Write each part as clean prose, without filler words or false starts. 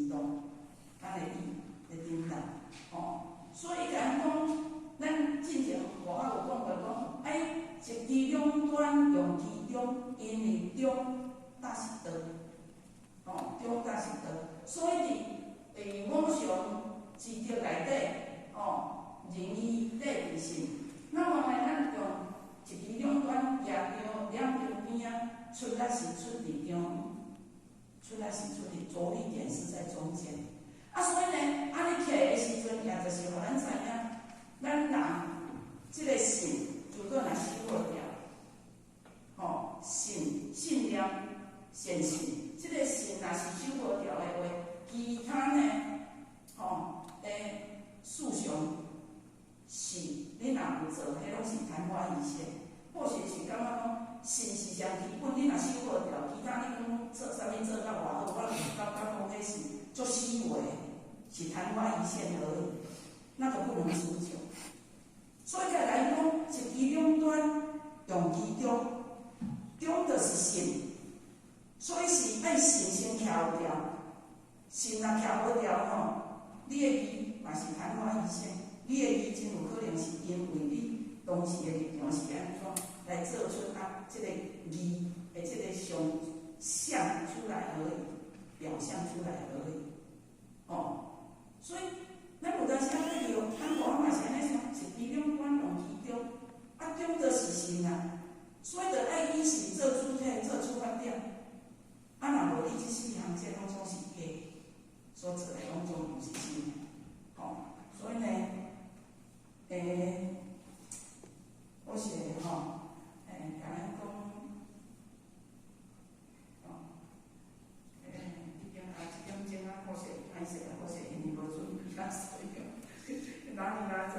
振動，按呢意咧振動，吼。所以共咱講，咱進前外口有講過講，愛一機兩端用其中，因為中才是道，吼，中才是道。所以佇五常之德內底，吼，仁義禮智信，那麼呢，咱用一機兩端舉著兩邊邊仔，出力是出佇中，出力是出佇著力點是在中間。啊，所以呢，按呢徛的時陣，也就是予咱知影，咱人這个信，如果若修無著，吼，信信念、善信，這个信若是修無著的話，其他呢，吼，的事項是你若有做，彼攏是曇花一現。或許是感覺講信是上基本，你若修無著，其他你講做啥物做甲偌好，我感覺講彼是足虛偽，是曇花一現而已，那個不能持久。所以才來講，一機兩端用其中，中就是信，所以是愛信先徛有牢，信若徛無牢吼，你的義嘛是曇花一現，你的義真有可能是因為你當時的立場是按怎來做出啊，這個義的這個相像出來而已，表象出來而已，哦，所以咱有當時啊，去用，咱我嘛是按呢想，一機兩端用其中，啊，中就是信啊，所以就愛以信做主體，做出發點。啊，若無你這四項，這攏總是假，所做的攏總毋是真的，吼，所以呢，我是吼，共咱講，吼，這邊啊，這點鐘啊，好勢歹勢啊，好勢，因為無準備啊，所以講，哪裡哪早，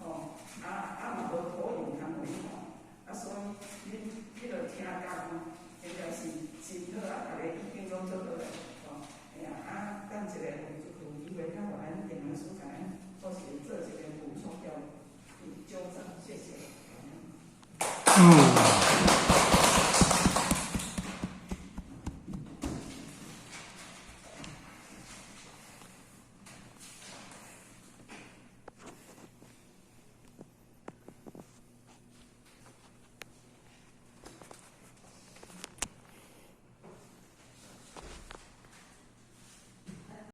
吼，啊啊嘛無投影通互你看，啊，所以恁彼個聽教應該是真好啊，逐个意見攏做倒來，吼，哎呀，啊，等一下有機會較予咱電腦師共咱好勢做一個補充調糾正，謝謝。